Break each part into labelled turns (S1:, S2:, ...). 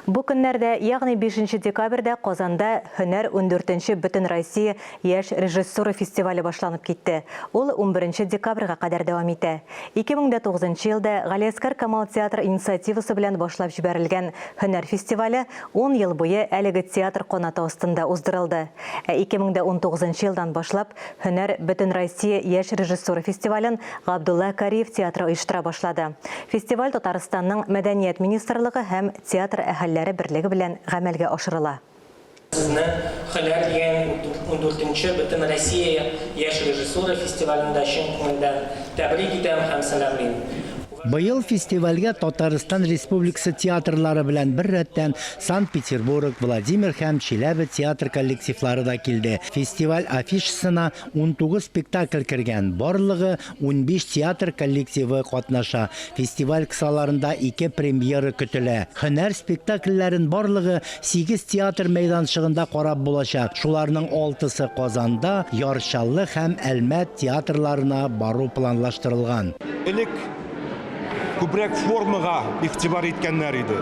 S1: Бу көннәрдә, ягъни бишенче декабрьдә Казанда Һөнәр ундүртенче Бөтенроссия яшь режиссура фестивале башланып китте. Ул унберенче декабрьгә кадәр дәвам итә. 2009 елда Галиәсгар Камал театры инициативасы белән башлап җибәрелгән Һөнәр фестивале ун ел буе әлеге театр канаты астында уздырылды. Ә 2019 елдан башлап Һөнәр Бөтенроссия яшь режиссура фестивален Габдулла Кариев театры оештыра башлады. Фестиваль Татарстанның Мәдәният министрлыгы һәм Театр әһелләре берлеге белән гамәлгә ашырыла.
S2: Сезне Һөнәр дигән ундүртенче Бөтенроссия яшь режиссура фестивалендә чын күңелдән тәбрик итәм һәм сәламлим.
S3: Быел фестивальгә Татарстан Республикасы театрлары белән беррәттән Санкт-Петербург, Владимир һәм Чиләбе театр коллективлары да килде. Фестиваль афишасына 19 спектакль кергән, барлыгы 15 театр коллективы катнаша. Фестиваль кысаларында ике премьера көтелә. Һөнәр спектакльләрен барлыгы сигез театр мәйданчыгында карап булачак, шуларның алтысы Казанда, Яр Чаллы һәм Әлмәт театрларына бару планлаштырылган.
S4: Элек күбрәк формага игътибар иткәннәр иде.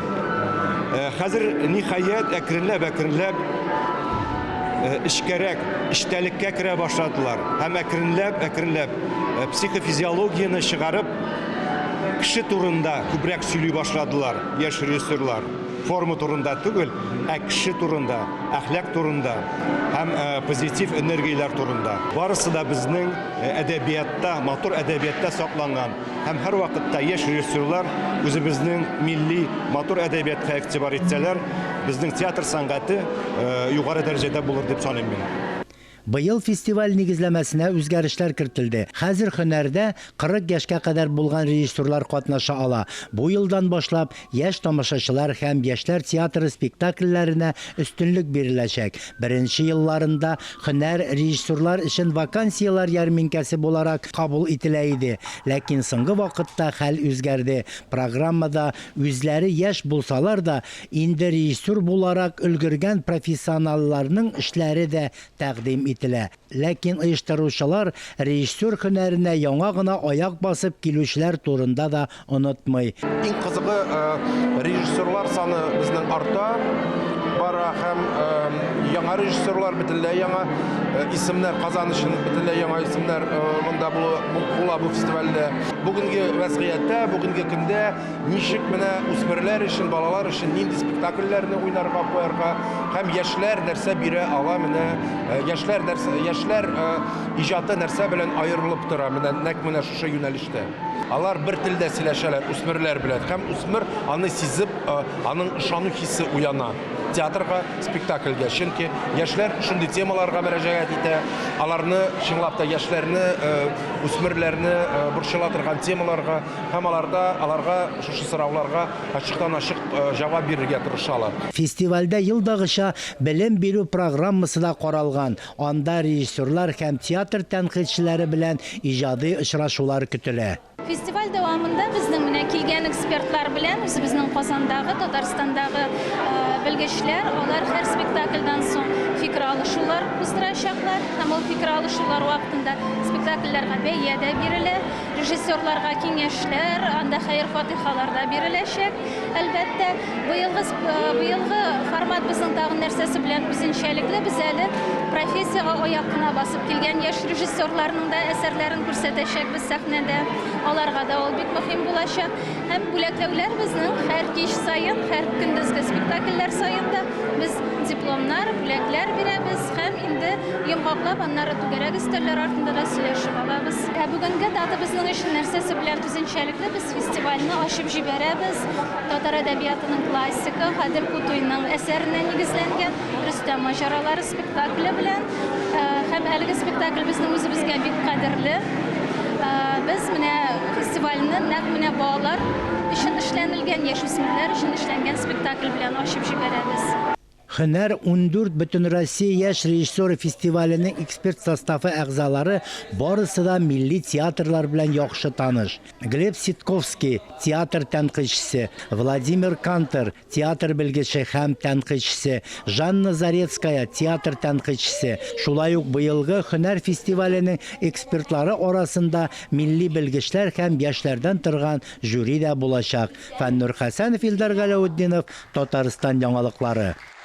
S4: Хәзер, ниһаять, әкренләп-әкренләп эчкәрәк, эчтәлеккә керә башладылар. Һәм әкренләп-әкренләп психофизиологияне чыгарып, кеше турында күбрәк сөйли башладылар яшь режиссерлар. Форма турында түгел, ә кеше турында, әхлак турында һәм позитив энергияләр турында. Барысы да безнең әдәбиятта, матур әдәбиятта сакланган һәм һәрвакытта яшь режиссерлар үзебезнең милли матур әдәбиятка игътибар итсәләр, безнең театр сәнгате югары дәрәҗәдә булыр дип саныйм мин.
S3: Быел фестиваль нигезләмәсенә үзгәрешләр кертелде. Хәзер һөнәрдә 40 яшькә кадәр булган режиссерлар катнаша ала. Бу елдан башлап, яшь тамашачылар һәм яшьләр театры спектакльләренә өстенлек биреләчәк. Беренче елларында Һөнәр режиссерлар өчен вакансияләр ярминкәсе буларак кабул ителә иде. Ләкин соңгы вакытта хәл үзгәрде. Программада үзләре яшь булсалар да, инде режиссер буларак өлгергән профессионалларның эшләре дә тәкъдим ителә. Ләкин оештыручылар режиссер һөнәренә яңа гына аяк басып килүчеләр турында да онытмый.
S5: Иң кызыгы, режиссерлар саны безнең арта бара һәм яңа режиссерлар, бөтенләй яңа исемнәр, Казан өчен бөтенләй яңа исемнәр монда була бу фестивальдә. Бүгенге вәзгыятьтә, бүгенге көндә ничек менә үсмерләр өчен, балалар өчен нинди спектакльләрне уйнарга, куярга һәм яшьләр нәрсә бирә ала, менә яшьләр нәрсә, яшьләр иҗаты нәрсә белән аерылып тора, менә нәкъ менә шушы юнәлештә. Алар бер телдә сөйләшәләр үсмерләр белән һәм үсмер аны сизеп, аның ышану хисе уяна театрга, спектакльгә. Чөнки яшьләр шундый темаларга мөрәҗәгать итә, аларны чынлап та яшьләрне, үсмерләрне борчыла торган темаларга һәм аларда аларга шушы сорауларга ачыктан-ачык җавап бирергә тырышалар.
S3: Фестивальдә елдагыча белем бирү программасы да каралган. Анда режиссерлар һәм театр тәнкыйтьчеләре белән иҗади очрашулар көтелә.
S6: Фестиваль дәвамында безнең менә килгән экспертлар белән үзебезнең Казандагы, Татарстандагы белгечләр, алар һәр спектакльдән соң фикер алышулар уздырачаклар һәм ул фикер алышулар вакытында спектакльләргә бәя дә бирелә, режиссерларга киңәшләр, анда хәер-фатыйхалар да биреләчәк, әлбәттә. Быелгы быелгы формат безнең тагын нәрсәсе белән үзенчәлекле, без әле профессиягә аяк кына басып килгән яшь режиссерларның да әсәрләрен күрсәтәчәкбез сәхнәдә. Аларга да ул бик мөһим булачак. Һәм бүләкләүләр безнең һәр кич саен, һәр көндезге спектакльләр саен да без дипломнар, бүләкләр бирәбез һәм инде йомгаклап аннары түгәрәк өстәлләр артында да сөйләшеп алабыз. Ә бүгенге дата безнең өчен нәрсәсе белән үзенчәлекле, без фестивальне ачып җибәрәбез. Татар әдәбиятының классигы Гадел Кутуйның әсәренә нигезләнгән Рөстәм маҗаралары спектакле белән. Һәм әлеге спектакль безнең үзебезгә бик кадерле. Без менә фестивальне нәкъ менә балалар өчен эшләнелгән, яшүсмерләр өчен эшләнгән спектакль белән ачып җибәрәбез.
S3: Һөнәр 14 Бөтенроссия яшь режиссеры фестиваленең эксперт составы әгъзалары барысы да милли театрлар белән яхшы таныш. Глеб Ситковский, театр тәнкыйтьчесе, Владимир Кантер, театр белгече һәм тәнкыйтьчесе, Жанна Зарецкая, театр тәнкыйтьчесе. Шулай ук быелгы Һөнәр фестиваленең экспертлары арасында милли белгечләр һәм яшьләрдән торган жюри дә булачак. Фәннур Хәсәнов, Илдар Галәүтдинов, Татарстан яңалыклары.